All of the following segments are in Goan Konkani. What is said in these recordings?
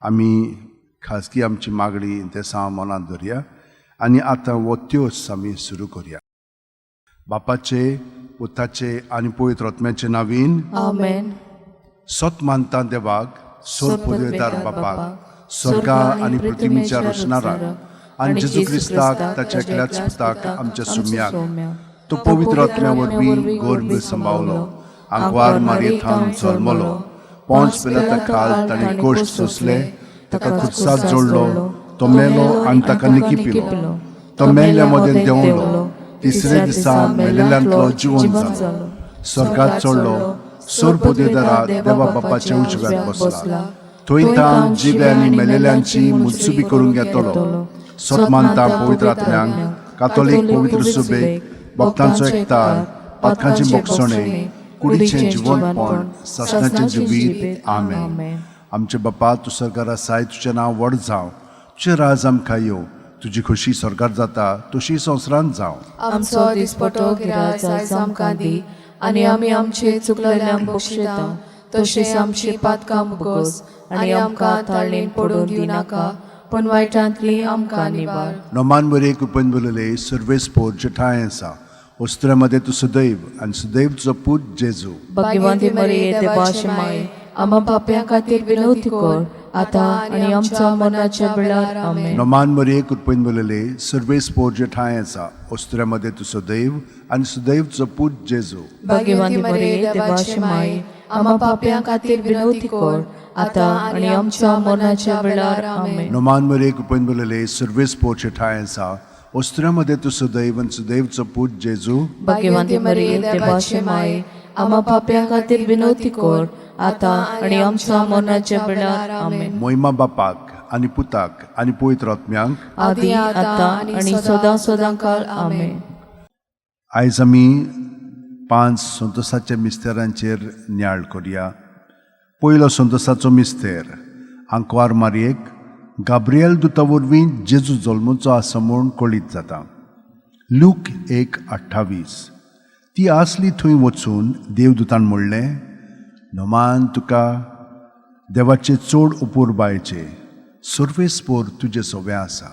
आमी खाजगी आमची मागणी इंतेसांव मनांत धरया आनी आतां हो त्योस आमी सुरू करया. बापाचे, पुताचे आनी पवित्र आत्म्याचे नावीन. आमेन. सत मानता देवाक, सोर पदवेदार बापाक, स्वर्गा आनी पृथ्वीच्या रचणाराक, आनी जेजू क्रिस्ताक, ताच्या एकल्याच पुताक, आमच्या सुम्याक, तो पवित्र आत्म्या वरवीं गर्भ सांबावलो, आंकवार मारयेथावन जल्मलो, पोंच पिलाता खाल ताणें कोश्ट सोंसले, ताका खुर्साक जोडलो, तो मेलो आनी ताका निकिपिलो, तो मेल्ल्या मदें देंवलो, तिसरे दिसा मेलेल्यांतलो जिवन जालो, स्वर्गात चडलो, सोर पदवेदारा देवा बापाच्या उजव्यात बसला, थंय तान जिवे आनी मेलेल्यांची मुत्सुबी करूंक येतलो. सत मानता पवित्र आत्म्यांक, कातोलीक पवित्र सुबेक, भक्तांचो एकतार, पातकांची मोगसणे, कुडीचें जिवनपण, सासणाचें जिवीत. आमेन. आमचे बापा, तूं सरकार आसाय, तुजें नांव व्हड जावं, तुजें राज आमकां येवं, तुजी खोशी सरकार जाता तशी संवसारांत जावं. आमचो दिसपटो गिराज आयज आमकां दी आनी आमी आमचे चुकलेल्यांक बक्षिता तशें आमची पातकां मुगोस आनी आमकां ताळणेन पडून दिवनाका, पूण वायटांतली आमकां निवार. नोमान बरे कृपेन बोलले, सर्वेस्पोर जेठाय आसा, वस्त्रामध्ये तूं सदैव आनी सदैव तुजो पूत जेजू. भाग्यवंती मरिये, देवाचे माय, आम्हा पापयां खातीर विनवती कर, आतां आनी आमच्या मरणाच्या वेळार. आमेन. नोमान मरिये कृपेन बोलले, सर्वेस्पोर जेठाय आसा, वस्त्रामध्ये तूं सदैव आनी सदैव तुजो पूत जेजू. भाग्यवंती मरिये, देवाचे माय, आम्हा पापयां खातीर विनवती कर, आतां आनी आमच्या मरणाच्या वेळार. आमेन. नोमान मरिये कृपेन बोलले, सर्वेस्पोर जेठाय आसा, वस्त्रामध्ये तूं सदैव आनी सदैव तुजो पूत जेजू. भाग्यवंती मरिये, देवाचे माय, आम्हा पापयां खातीर विनवती कर, आतां आनी आमच्या मरणाच्या वेळार. आमेन. मोहिमा बापाक आनी पुताक आनी पवित्र आत्म्यांक, आदी, आतां आनी सदां सदां काळ. आमेन. आयज आमी 5 संतोसाच्या मिस्तेरांचेर नियाळ करया. पयलो संतोसाचो मिस्तेर, आंकवार मारयेक गाब्रियल दुता वरवीं जेजू जल्मूचो आसा म्हूण कळीत जाता. लूक 1:28. ती आसली थंय वचून देवदूतान म्हणलें, नोमान तुका, देवाचे चड उपुरबायचे, सर्वेस्पोर तुजें सवें आसा.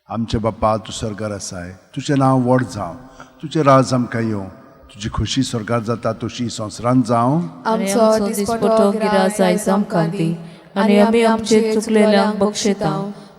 आमचे बापा, तूं स्वर्गार आसाय, तुजें नांव व्हड जावं, तुजें राज आमकां येवं, तुजी खोशी स्वर्गार जाता तशी संवसारांत जावं. आमचो दिसपटो गिराज आयज आमकां दी आनी आमी आमचे चुकलेल्यांक बक्षिता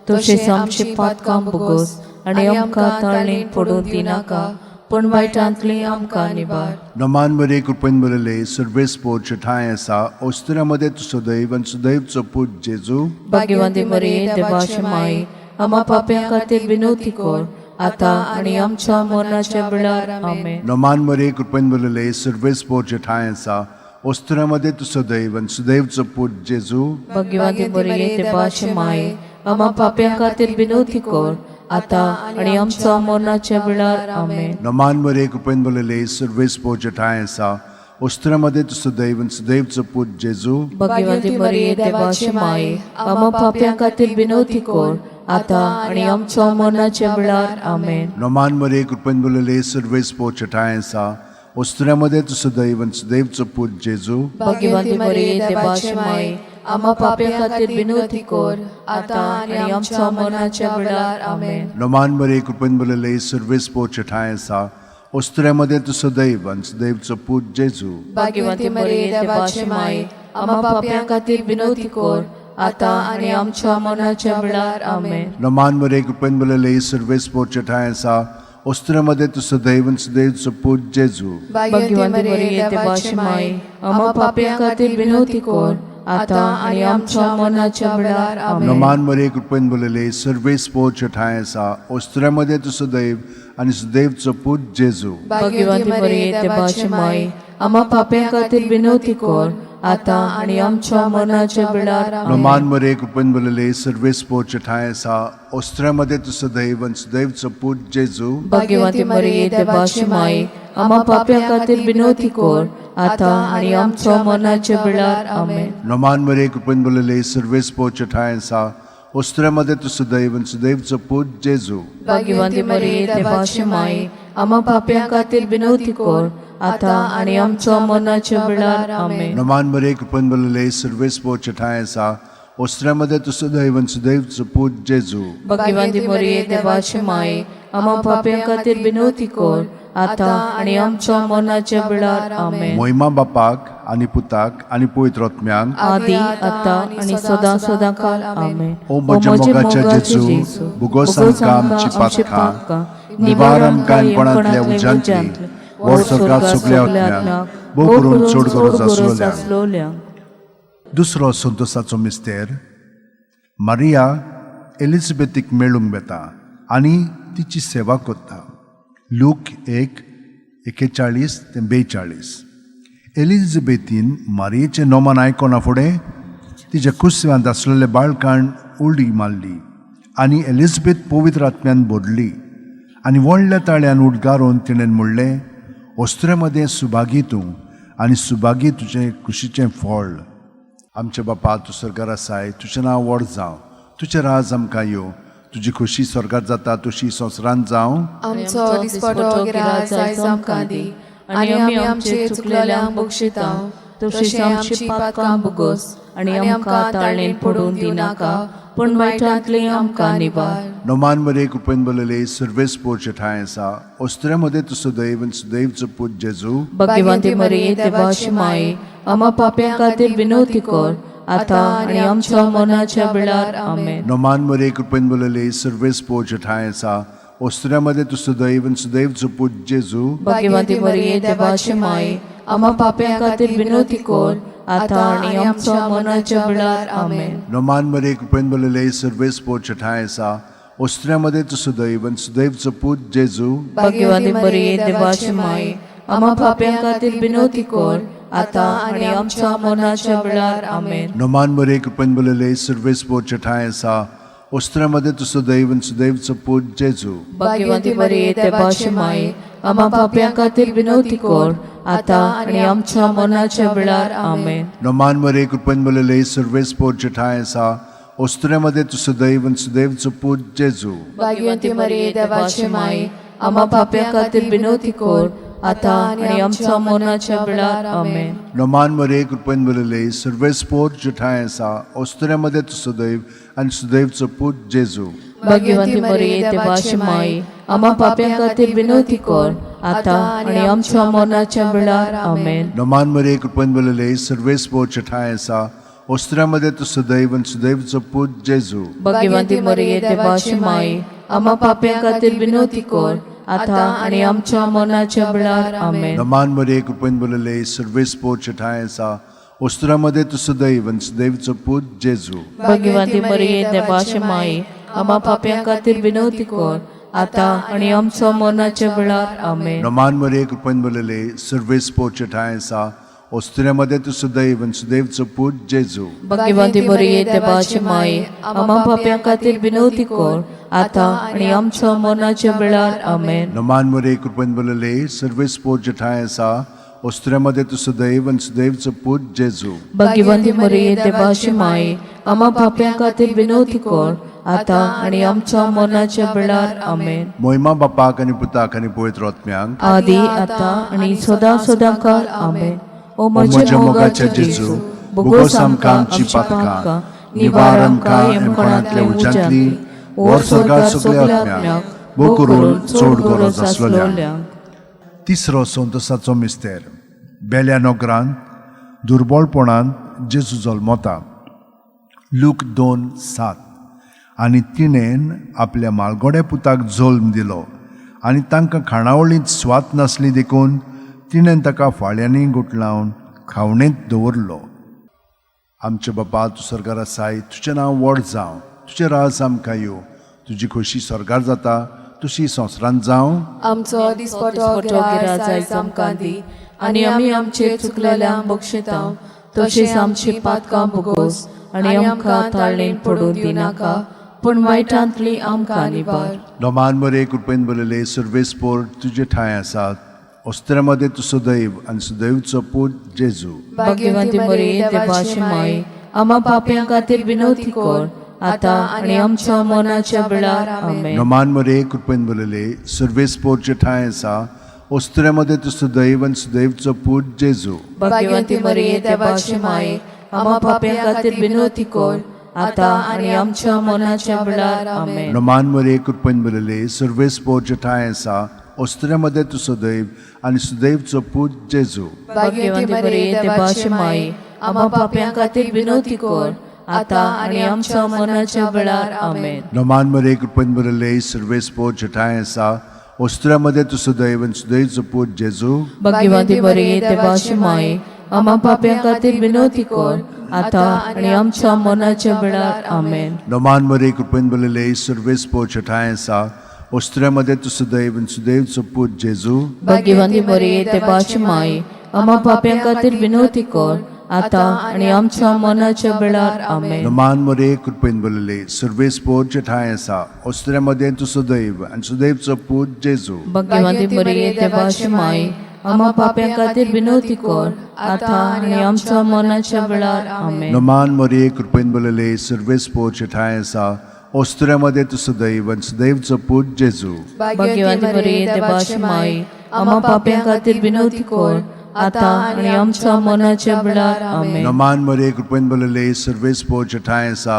तशेंच आमची पातकां भोगोस आनी आमकां ताळणेन पडून दिनाका, पूण वायटांतली आमकां निवार. नमान मरे कृपेन बरले, सर्वेस्पोर ठांय आसा, ओस्तुऱ्या मदें तूं सदैव आनी सदैवचो पूत जेजू. भाग्यवंती मरिये, देवाचे माई, आम्हा पाप्यां खातीर विनवती कर, आतां आनी आमच्या मरणाच्या वेळार. आमेन. नमान मरे कृपेन बरले, सर्वेस्पोर ठांय आसा, ओस्तुऱ्या मदें तूं सदैव आनी सदैवचो पूत जेजू. भाग्यवंती मरिये, देवाचे माई, आम्हा पाप्यां खातीर विनवती कर, आतां आनी आमच्या मरणाच्या वेळार. आमेन. नमान मरे कृपेन बरले, सर्वेस्पोर ठांय आसा, ओस्तुऱ्या मदें तूं सदैव आनी सदैवचो पूत जेजू. भाग्यवंती मरिये, देवाचे माई, आम्हा पाप्यां खातीर विनवती कर, आतां आनी आमच्या मरणाच्या वेळार. आमेन. नमान मरे कृपेन बरले, सर्वेस्पोर ठांय आसा, ओस्तुऱ्या मदें तूं सदैव आनी सदैवचो पूत जेजू. भाग्यवंती मरिये, देवाचे माई, आम्हा पाप्यां खातीर विनवती कर, आतां आनी आमच्या मरणाच्या वेळार. आमेन. नमान मरे कृपेन बरले, सर्वेस्पोर ठांय आसा, ओस्तुऱ्या मदें तूं सदैव आनी सदैवचो पूत जेजू. भाग्यवंती मरिये, देवाचे माई, आम्हा पाप्यां खातीर विनवती कर, आतां आनी आमच्या मरणाच्या वेळार. आमेन. नमान मरे कृपेन बरले, सर्वेस्पोर ठांय आसा, ओस्तुऱ्या मदें तूं सदैव आनी सदैवचो पूत जेजू. भाग्यवंती मरिये, देवाचे माई, आम्हा पाप्यां खातीर विनवती कर, आतां आनी आमच्या मरणाच्या वेळार. आमेन. नमान मरे कृपेन बरले, सर्वेस्पोर ठांय आसा, ओस्तुऱ्या मदें तूं सदैव आनी सदैवचो पूत जेजू. भाग्यवंती मरिये, देवाचे माई, आम्हा पाप्यां खातीर विनवती कर, आतां आनी आमच्या मरणाच्या वेळार. आमेन. नमान मरे कृपेन बरले, सर्वेस्पोर ठांय आसा, ओस्तुऱ्या मदें तूं सदैव आनी सदैवचो पूत जेजू. भाग्यवंती मरिये, देवाचे माई, आम्हा पाप्यां खातीर विनवती कर, आतां आनी आमच्या मरणाच्या वेळार. आमेन. नमान मरे कृपेन बरले, सर्वेस्पोर ठांय आसा, ओस्तुऱ्या मदें तूं सदैव आनी सदैवचो पूत जेजू. भाग्यवंती मरिये, देवाचे माई, आम्हा पाप्यां खातीर विनवती कर, आतां आनी आमच्या मरणाच्या वेळार. आमेन. नमान मरे कृपेन बरले, सर्वेस्पोर ठांय आसा, ओस्त्र्यामध्ये तूं सुदैव आनी सुदैवचो पूत जेजू. भाग्यवंती मरिये, देवाची माये, आम्हा पाप्यां खातीर विनवती कर आतां आनी आमच्या मरणाच्या वेळार. आमेन. मोहिमा बापाक आनी पुताक आनी पवित्र आत्म्याक. आदी आतां आनी सदां सदां काल. आमेन. ओ म्हज्या मोगाच्या जेजू, भुगोस आमकां आमची पातकां, निवार आमकां कोणांतल्या उज्यांतली, व्हर स्वर्गात सगल्या आत्म्यांक, भोव करून चड गरज आसलोल्यांक. आसलोल्यांक. दुसरो संतोसाचो मिस्तेर, मारिया एलिझाबेथीक मेळूंक वेता आनी तिची सेवा करता. लूक 1:41 ते 42. एलिझाबेथीन मारियेचें नोमान आयकना फुडें तिच्या कुसव्यांत आसलेले बाळकान उडी मारली आनी एलिझाबेथ पवित्र आत्म्यान भरली आनी व्हडल्या ताळ्यान उडगारून तिणें म्हणलें, वस्त्रे मदें सुभागी तूं आनी सुभागी तुजें कुशीचें फळ. आमच्या बापा, तूं स्वर्गार आसाय, तुजें नांव व्हड जावं, तुजें राज आमकां येवं, तुजी खोशी स्वर्गार जाता तशी संवसारांत जावं. आमचो दिसपटो गिराज आयज आमकां दी आनी आमी आमचे चुकलेल्यांक बक्षिता तशीच आमची पातकां भोगोस आनी आमकां ताळणेन पडून दिनाका, पूण वायटांतली आमकां निवार. नोमान मरे कृपेन बलले सर्वेस पोरचे ठांय आसा, ओस्त्रे मदें तूं सुदैव आनी सुदैवचो पूत जेजू. भाग्यवंती मरिये, देवाची माये, आम्हा पाप्यां खातीर विनवती कर आतां आनी आमच्या मरणाच्या वेळार. आमेन. नोमान मरे कृपेन बलले सर्वेस पोरचे ठांय आसा, ओस्त्रे मदें तूं सुदैव आनी सुदैवचो पूत जेजू. भाग्यवंती मरिये, देवाची माये, आम्हा पाप्यां खातीर विनवती कर आतां आनी आमच्या मरणाच्या वेळार. आमेन. नोमान मरे कृपेन बलले सर्वेस पोरचे ठांय आसा, ओस्त्रे मदें तूं सुदैव आनी सुदैवचो पूत जेजू. भाग्यवंती मरिये, देवाची माये, आम्हा पाप्यां खातीर विनवती कर आतां आनी आमच्या मरणाच्या वेळार. आमेन. नोमान मरे कृपेन बलले सर्वेस पोरचे ठांय आसा, ओस्त्रे मदें तूं सुदैव आनी सुदैवचो पूत जेजू. भाग्यवंती मरिये, देवाची माये, आम्हा पाप्यां खातीर विनवती कर आतां आनी आमच्या मरणाच्या वेळार. आमेन. नोमान मरे कृपेन बलले सर्वेस पोरचे ठांय आसा, ओस्त्रे मदें तूं सुदैव आनी सुदैवचो पूत जेजू. भाग्यवंती मरिये, देवाची माये, आम्हा पाप्यां खातीर विनवती कर आतां आनी आमच्या मरणाच्या वेळार. आमेन. नोमान मरे कृपेन बलले सर्वेस पोरचे ठांय आसा, ओस्त्रे मदें तूं सुदैव आनी सुदैवचो पूत जेजू. भाग्यवंती मरिये, देवाची माये, आम्हा पाप्यां खातीर विनवती कर आतां आनी आमच्या मरणाच्या वेळार. आमेन. नोमान मरे कृपेन बलले सर्वेस पोरचे ठांय आसा, ओस्त्रे मदें तूं सुदैव आनी सुदैवचो पूत जेजू. भाग्यवंती मरिये, देवाची माये, आम्हा पाप्यां खातीर विनवती कर आतां आनी आमच्या मरणाच्या वेळार. आमेन. नोमान मरे कृपेन बलले सर्वेस पोरचे ठांय आसा, ओस्त्रे मदें तूं सुदैव आनी सुदैवचो पूत जेजू. भाग्यवंती मरिये, देवाची माये, आम्हा पाप्यां खातीर विनवती कर आतां आनी आमच्या मरणाच्या वेळार. आमेन. नोमान मरे कृपेन बलले सर्वेस पोरचे ठांय आसा, ओस्त्रे मदें तूं सुदैव आनी सुदैवचो पूत जेजू. भाग्यवंती मरिये, देवाची माये, आम्हा पाप्यां खातीर विनवती कर आतां आनी आमच्या मरणाच्या वेळार. आमेन. नोमान मरे कृपेन बलले सर्वेस पोरचे ठांय आसा, ओस्त्रे मदें तूं सुदैव आनी सुदैवचो पूत जेजू. भाग्यवंती मरिये, देवाची माये, आम्हा पाप्यां खातीर विनवती कर आतां आनी आमच्या मरणाच्या वेळार. आमेन. मोहिमा बापाक आनी पुताक आनी पवित्र आत्म्याक. आदी आतां आनी सदां सदां काल. आमेन. ओ म्हज्या मोगाच्या जेजू, भोगोस आमकां आमची पातकां, निवार आमकां यमकोणांतल्या उज्यांतली, व्हर स्वर्गात सगल्या आत्म्यांक, भोव करून चड गरज आसलोल्यांक. तिसरो संतोसाचो मिस्तेर, बेल्या नगरांत दुर्बळपणांत जेजू जल्मता. लूक 2:7. आनी तिणेन आपल्या मालगोड्या पुताक जल्म दिलो आनी तांकां खाणावळींत स्वात नासली देखून तिणेन ताका फाळ्यांनी गुटलावन खावणेंत दवरलो. आमचे बापा, तूं स्वर्गार आसाय, तुजें नांव व्हड जावं, तुजें राज आमकां येवं, तुजी खोशी स्वर्गार जाता तशी संवसारांत जावं. आमचो दिसपटो गिराज आयज आमकां दी आनी आमी आमचे चुकलेल्यांक बक्षिता तशीच आमची पातकां भोगोस आनी आमकां ताळणेन पडून दिनाका, पूण वायटांतली आमकां निवार. नोमान मरे कृपेन बरयले सर्वेस पोर तुजे ठांय आसात, ओस्त्रे मदें तूं सदैव आनी सदैवचो पूत जेजू. भाग्यवंती मरिये, देवाची माई, आम्हा पाप्यां खातीर विनवती कर आतां आनी आमच्या मरणाच्या वेळार. आमेन. नोमान मरे कृपेन बरयले सर्वेस पोर जे ठांय आसा, ओस्त्रे मदें तूं सदैव आनी सदैवचो पूत जेजू. भाग्यवंती मरिये, देवाची माई, आम्हा पाप्यां खातीर विनवती कर आतां आनी आमच्या मनाच्या वेळार. आमेन. नमान मरे कृपेन बरले सर्वेस्पोर ठांय आसा, ओस्त्र्यामध्ये तूं सदैव आनी सुदैवचो पूत जेजू. भाग्यवंती मरिये, देवाची माई, आम्हा पाप्यां खातीर विनवती कर, आतां आनी आमच्या मनाच्या वेळार. आमेन. नमान मरे कृपेन बरले सर्वेस्पोर ठांय आसा, ओस्त्र्यामध्ये तूं सदैव आनी सुदैवचो पूत जेजू. भाग्यवंती मरिये, देवाची माई, आम्हा पाप्यां खातीर विनवती कर, आतां आनी आमच्या मनाच्या वेळार. आमेन. नमान मरे कृपेन बरले सर्वेस्पोर ठांय आसा, ओस्त्र्यामध्ये तूं सदैव आनी सुदैवचो पूत जेजू. भाग्यवंती मरिये, देवाची माई, आम्हा पाप्यां खातीर विनवती कर, आतां आनी आमच्या मनाच्या वेळार. आमेन. नमान मरे कृपेन बरले सर्वेस्पोर ठांय आसा, ओस्त्र्यामध्ये तूं सदैव आनी सुदैवचो पूत जेजू. भाग्यवंती मरिये, देवाची माई, आम्हा पाप्यां खातीर विनवती कर, आतां आनी आमच्या मनाच्या वेळार. आमेन. नमान मरे कृपेन बरले सर्वेस्पोर ठांय आसा, ओस्त्र्यामध्ये तूं सदैव आनी सुदैवचो पूत जेजू. भाग्यवंती मरिये, देवाची माई, आम्हा पाप्यां खातीर विनवती कर, आतां आनी आमच्या मनाच्या वेळार. आमेन. नमान मरे कृपेन बरले सर्वेस्पोर ठांय आसा,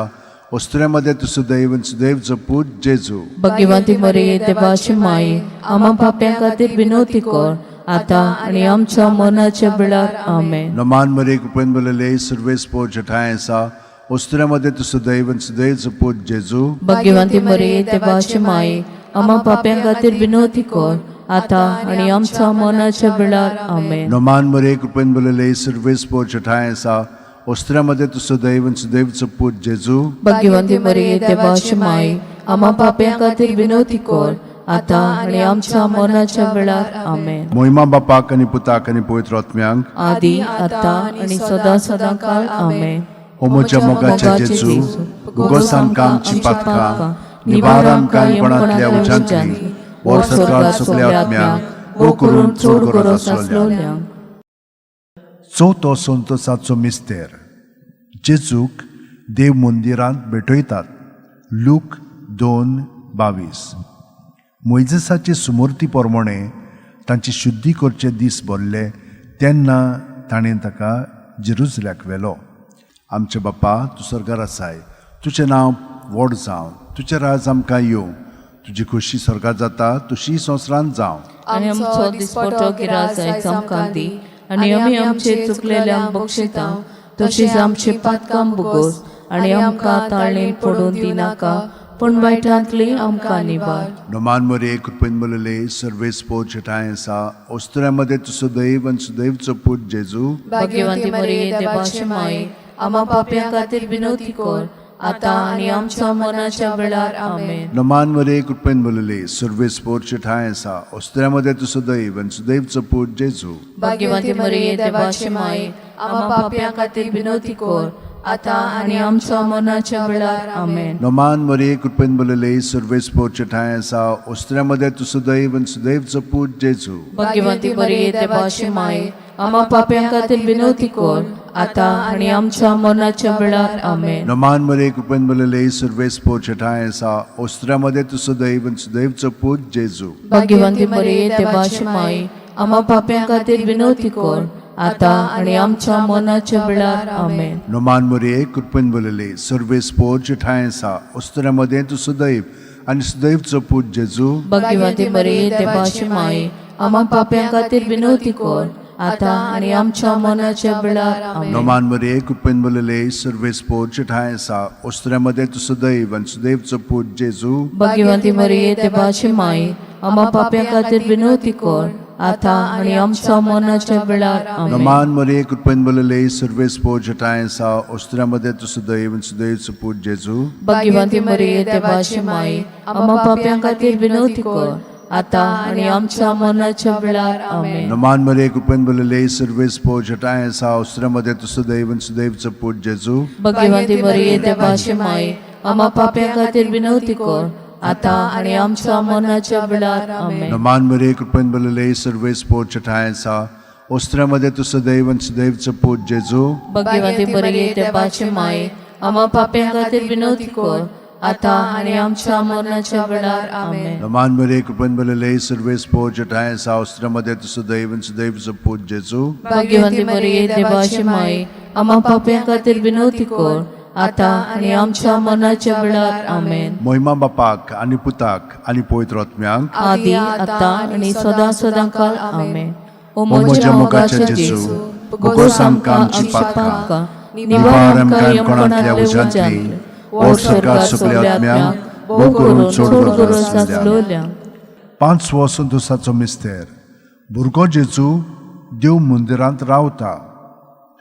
ओस्त्र्यामध्ये तूं सदैव आनी सुदैवचो पूत जेजू. भाग्यवंती मरिये, देवाची माई, आम्हा पाप्यां खातीर विनवती कर, आतां आनी आमच्या मनाच्या वेळार. आमेन. नमान मरे कृपेन बरले सर्वेस्पोर ठांय आसा, ओस्त्र्यामध्ये तूं सदैव आनी सुदैवचो पूत जेजू. भाग्यवंती मरिये, देवाची माई, आम्हा पाप्यां खातीर विनवती कर, आतां आनी आमच्या मनाच्या वेळार. आमेन. नमान मरे कृपेन बरले सर्वेस्पोर ठांय आसा, ओस्त्र्यामध्ये तूं सदैव आनी सुदैवचो पूत जेजू. भाग्यवंती मरिये, देवाची माई, आम्हा पाप्यां खातीर विनवती कर, आतां आनी आमच्या मनाच्या वेळार. आमेन. मोहिमा बापाक आनी पुताक आनी पवित्र आत्म्यांक, आदी आतां आनी सदां सदां काल. आमेन. ओ म्हज्या मोगाच्या जेजू, भुगोस आमकां आमची पातकां, निवार आमकां कोणांतल्या उज्यांतली, वर सरकार सगल्या आत्म्यांक, वो करून चड गरज आसलोल्यांक. चवथो संतोसाचो मिस्तेर, जेजूक देव मंदिरांत भेटयतात. लूक 2:22. मोयजेसाचे सुमूर्ती प्रमाणे तांची शुद्धी करचे दीस भरले तेन्ना ताणें ताका जेरुजल्याक व्हेलो. आमचे बाप्पा, तूं स्वर्गार आसाय, तुजें नांव व्हड जावं, तुजें राज आमकां येवं, तुजी खोशी स्वर्गार जाता तशी संवसारांत जावं. आनी आमचो दिसपटो गिरास आयज आमकां दी, आनी आमी आमचे चुकलेल्यांक बक्षिता तशीच आमची पातकां बुगोस, आनी आमकां ताळणेन पडून दिनाका, पूण वायटांतली आमकां निवार. नमान मरे कृपेन बरले सर्वेस्पोर ठांय आसा, ओस्त्र्यामध्ये तूं सदैव आनी सुदैवचो पूत जेजू. भाग्यवंती मरिये, देवाची माई, आम्हा पाप्यां खातीर विनवती कर, आतां आनी आमच्या मनाच्या वेळार. आमेन. नमान मरे कृपेन बरले सर्वेस्पोर ठांय आसा, ओस्त्र्यामध्ये तूं सदैव आनी सुदैवचो पूत जेजू. भाग्यवंती मरिये, देवाची माई, आम्हा पाप्यां खातीर विनवती कर, आतां आनी आमच्या मनाच्या वेळार. आमेन. नमान मरे कृपेन बरले सर्वेस्पोर ठांय आसा, ओस्त्र्यामध्ये तूं सदैव आनी सुदैवचो पूत जेजू. भाग्यवंती मरिये, देवाची माई, आम्हा पाप्यां खातीर विनवती कर, आतां आनी आमच्या मनाच्या वेळार. आमेन. नमान मरे कृपेन बरले सर्वेस्पोर ठांय आसा, ओस्त्र्यामध्ये तूं सदैव आनी सुदैवचो पूत जेजू. भाग्यवंती मरिये, देवाची माई, आम्हा पाप्यां खातीर विनवती कर, आतां आनी आमच्या मनाच्या वेळार. आमेन. नमान मरे कृपेन बरले सर्वेस्पोर ठांय आसा, ओस्त्र्यामध्ये तूं सदैव आनी सुदैवचो पूत जेजू. भाग्यवंती मरिये, देवाची माई, आम्हा पाप्यां खातीर विनवती कर, आतां आनी आमच्या मनाच्या वेळार. आमेन. नमान मरे कृपेन बरले सर्वेस्पोर ठांय आसा, ओस्त्र्यामध्ये तूं सदैव आनी सुदैवचो पूत जेजू. भाग्यवंती मरिये, देवाची माई, आम्हा पाप्यां खातीर विनवती कर, आतां आनी आमच्या मनाच्या वेळार. आमेन. नमान मरे कृपेन बरले सर्वेस्पोर ठांय आसा, ओस्त्र्यामध्ये तूं सदैव आनी सुदैवचो पूत जेजू. भाग्यवंती मरिये, देवाची माई, आम्हा पाप्यां खातीर विनवती कर, आतां आनी आमच्या मनाच्या वेळार. आमेन. नमान मरे कृपेन बरले सर्वेस्पोर ठांय आसा, ओस्त्र्यामध्ये तूं सदैव आनी सुदैवचो पूत जेजू. भाग्यवंती मरिये, देवाची माई, आम्हा पाप्यां खातीर विनवती कर, आतां आनी आमच्या मनाच्या वेळार. आमेन. नमान मरे कृपेन बरले सर्वेस्पोर ठांय आसा, ओस्त्र्यामध्ये तूं सदैव आनी सुदैवचो पूत जेजू. भाग्यवंती मरिये, देवाची माई, आम्हा पाप्यां खातीर विनवती कर, आतां आनी आमच्या मरणाच्या वेळार. आमेन. नमान मरे कृपेन बरले सर्वेस्पोर ठांय आसा, ओस्त्र्यामध्ये तूं सदैव आनी सुदैवचो पूत जेजू. भाग्यवंती मरिये, देवाची माई, आम्हा पाप्यां खातीर विनवती कर, आतां आनी आमच्या मनाच्या वेळार. आमेन. मोहिमा बापाक आनी पुताक आनी पवित्र आत्म्याक, आदी आतां आनी सदां सदां काल. आमेन. ओ ओ म्हज्या मोगाच्या जेजू, बोगोस आमकां आमची पातकां, निवार आमकां यमकोणांतल्या उज्यांतली, व्हड सरकार सगल्या आत्म्यांक, भोव करून चड गरज आसलेल्या. पांचवो संतोसाचो मिस्तेर. भुरगो जेजू देव मंदिरांत रावता.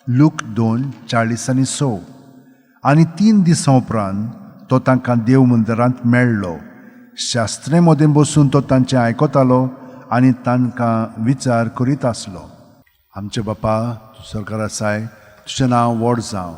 लूक 2:46. आनी 3 दिसां उपरांत तो तांकां देव मंदिरांत मेळ्ळो. शास्त्रे मदें बसून तो तांचें आयकतालो आनी तांकां विचार करीत आसलो. आमचे बापा, तूं सरकार आसाय, तुजें नांव व्हड जावं,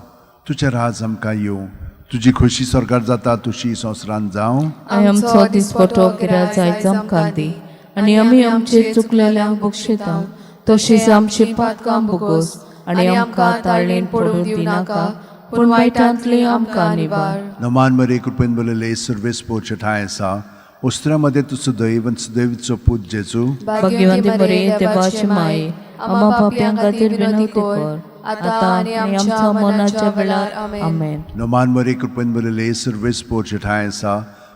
तुजें राज आमकां येवं, तुजी खोशी सरकार जाता तुशी संवसारांत जावं. आनी आमचो दिसपटो गिराज आयज आमकां दी आनी आमी आमचे चुकलेल्यांक बक्षिता तशीच आमची पातकां बोगोस आनी आमकां ताळणेन पडूंक दिनाका, पूण वायटांतली आमकां निवार. नमान मरे, कृपेन बरयले सुर्वेस पोचे ठांय आसा. उस्त्रा मध्ये तूं सुदैव आनी सुदैवचो पूत जेजू. भाग्यवंती बरे देवाची माये, आम्हा पापयां खातीर विनवती कर आतां आनी आमच्या मनाच्या वेळार. आमेन. नमान मरे, कृपेन बरयले सुर्वेस पोचे ठांय आसा.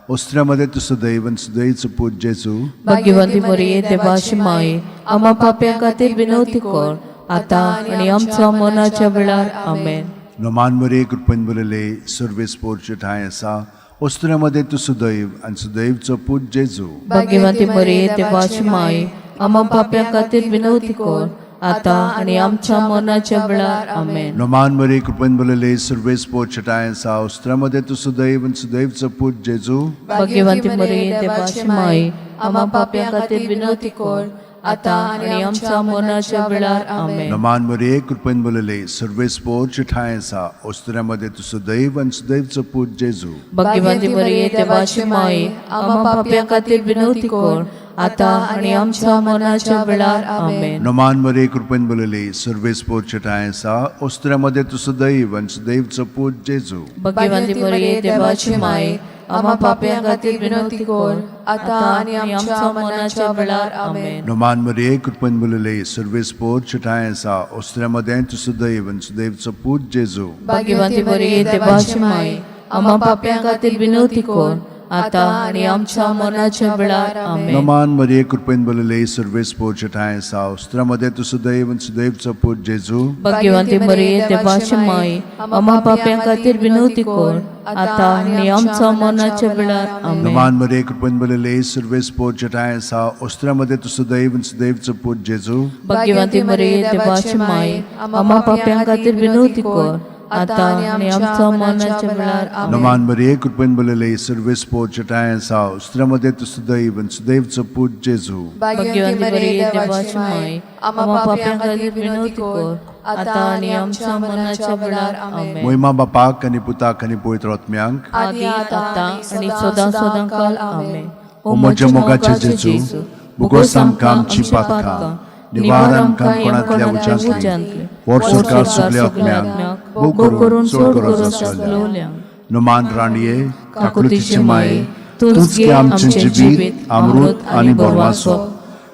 उस्त्रा मध्ये तूं सुदैव आनी सुदैवचो पूत जेजू. भाग्यवंती मरिये देवाची माये, आम्हा पापयां खातीर विनवती कर आतां आनी आमच्या मनाच्या वेळार. आमेन. नमान मरे, कृपेन बरयले सुर्वेस पोचे ठांय आसा. उस्त्रा मध्ये तूं सुदैव आनी सुदैवचो पूत जेजू. भाग्यवंती मरिये देवाची माये, आम्हा पापयां खातीर विनवती कर आतां आनी आमच्या मनाच्या वेळार. आमेन. नमान मरे, कृपेन बरयले सुर्वेस पोचे ठांय आसा. उस्त्रा मध्ये तूं सुदैव आनी सुदैवचो पूत जेजू. भाग्यवंती मरिये देवाची माये, आम्हा पापयां खातीर विनवती कर आतां आनी आमच्या मनाच्या वेळार. आमेन. नमान मरे, कृपेन बरयले सुर्वेस पोचे ठांय आसा. उस्त्रा मध्ये तूं सुदैव आनी सुदैवचो पूत जेजू. भाग्यवंती मरिये देवाची माये, आम्हा पापयां खातीर विनवती कर आतां आनी आमच्या मनाच्या वेळार. आमेन. नमान मरे, कृपेन बरयले सुर्वेस पोचे ठांय आसा. उस्त्रा मध्ये तूं सुदैव आनी सुदैवचो पूत जेजू. भाग्यवंती मरिये देवाची माये, आम्हा पापयां खातीर विनवती कर आतां आनी आमच्या मनाच्या वेळार. आमेन. नमान मरे, कृपेन बरयले सुर्वेस पोचे ठांय आसा. उस्त्रा मध्ये तूं सुदैव आनी सुदैवचो पूत जेजू. भाग्यवंती मरिये देवाची माये, आम्हा पापयां खातीर विनवती कर आतां आनी आमच्या मनाच्या वेळार. आमेन. नमान मरे, कृपेन बरयले सुर्वेस पोचे ठांय आसा. उस्त्रा मध्ये तूं सुदैव आनी सुदैवचो पूत जेजू. भाग्यवंती मरिये देवाची माये, आम्हा पापयां खातीर विनवती कर आतां आनी आमच्या मनाच्या वेळार. आमेन. नमान मरे, कृपेन बरयले सुर्वेस पोचे ठांय आसा. उस्त्रा मध्ये तूं सुदैव आनी सुदैवचो पूत जेजू. भाग्यवंती मरिये देवाची माये, आम्हा पापयां खातीर विनवती कर आतां आनी आमच्या मनाच्या वेळार. आमेन. नमान मरे, कृपेन बरयले सुर्वेस पोचे ठांय आसा. उस्त्रा मध्ये तूं सुदैव आनी सुदैवचो पूत जेजू. भाग्यवंती मरिये देवाची माये, आम्हा पापयां खातीर विनवती कर आतां आनी आमच्या मनाच्या वेळार. आमेन. मोहिमा बापाक आनी पुताक आनी पवित्र आत्म्यांक, आदी आतां आनी सदां सदां काल. आमेन. ओ म्हज्या मोगाचे जेजू, बोगोस आमकां आमची पातकां, निवार आमकां कोणांतल्या उज्यांतली, व्हड सरकार सगल्या आत्म्यांक, भोव करून चड गरज आसलेल्या. नमान राणये, काकुळतीचे माये, तूंच गे आमचें जिवीत, अमृत आनी बोरवासो.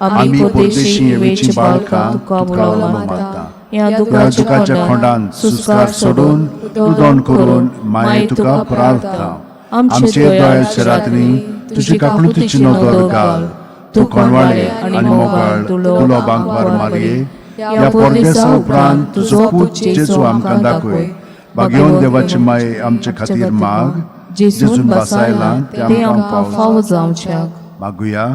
आमी परदेशी येवेची बाळकां तुका उलो मारता. ह्या ह्या दुखाच्या खोंडान सुस्कार सोडून रुदण करून माये तुका प्रार्थना. आमचे दयाच्या रात्री तुजी काकुळतीची नदर घाल. तूं कोणवाळे आनी मोगाळ तुलो बांकवार मारये, ह्या परदेसा उपरांत तुजो पूत जेजू आमकां दाखय. भाग्यवन देवाची माये आमचे खातीर माग, जेजून बासायला तें ते आमकां आमकां पावो. फावो जावच्याक. मागुया.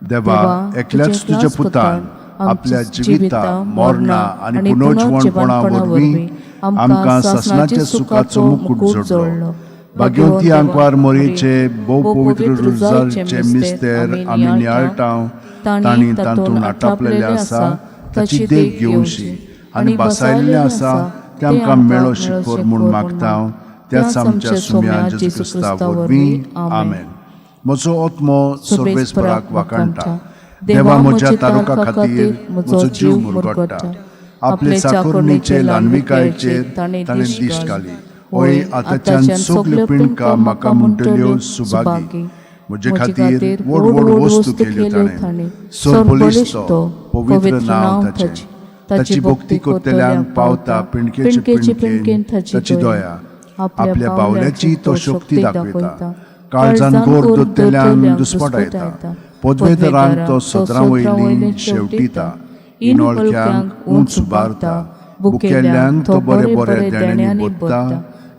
देवा, एकल्याच तुज्या पुतान आपल्या जिविता, मरणा आनी पुनर्जिवणपणा वरवीं आमकां सासणाच्या सुखाचो मुकूट जोडलो. भाग्यवंती आंकवार मोरयेचे भोव पवित्र रुजारचे मिस्तेर आमी नियाळटा, तांणी तातूंत आटापलेलें आसा ताची देख घेवची आनी बसायल्लें आसा तें आमकां मेळो शिकोर म्हूण मागता, त्याच आमच्या सुम्या जेजू क्रिस्ता वरवीं. आमेन. म्हजो आत्मो सर्वेस्पराक वाखाणटा. देवा म्हज्या तारुका खातीर म्हजो जीव मुरगट्टा. आपले चाकोरणीचे ल्हानविकायेचेर ताणें दिश्ट घाली. ओय, आतांच्यान सगल्यो पिंडका म्हाका म्हणटल्यो सुभागी. म्हजे खातीर व्हड व्हड वस्तू केल्यो ताणें. सरबळिश्ट तो, पवित्र नांव ताचें. ताची भक्ती करतल्यांक पावता पिंडकेचे पिंडकेन ताची दया. आपल्या बावल्याची तो शक्ती दाखयता, काळजान गोर दोत्तेल्यांक दुस्पटायता. पदवेदारांक तो सदरां वयली शेवटिता, इनोळख्यांक उंच उबारता. बुकेल्ल्यांक तो बरे बरे देण्यांनी बोत्ता,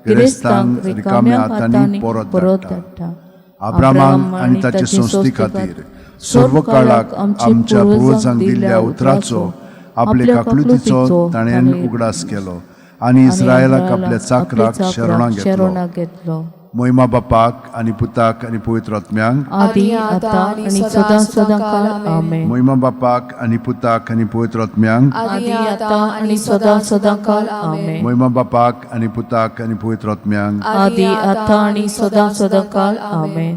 गिरेस्तांक रिकाम्या हातांनी परत धाडटा. अब्रामाक आनी ताचे संस्थे खातीर सर्व काळाक आमच्या पुर्वजांक दिल्ल्या उतराचो, आपले काकलुतीचो ताणें उगडास केलो आनी इस्रायलाक आपल्या चाकराक शरणां घेतलो. मोहिमा बापाक आनी पुताक आनी पवित्र आत्म्यांक, आदी आता आनी सदां सदां काल. आमेन. मोहिमा बापाक आनी पुताक आनी पवित्र आत्म्यांक, आदी आता आनी सदां सदां काल. आमेन. मोहिमा बापाक आनी पुताक आनी पवित्र आत्म्यांक, आदी आता आनी सदां सदां काल. आमेन.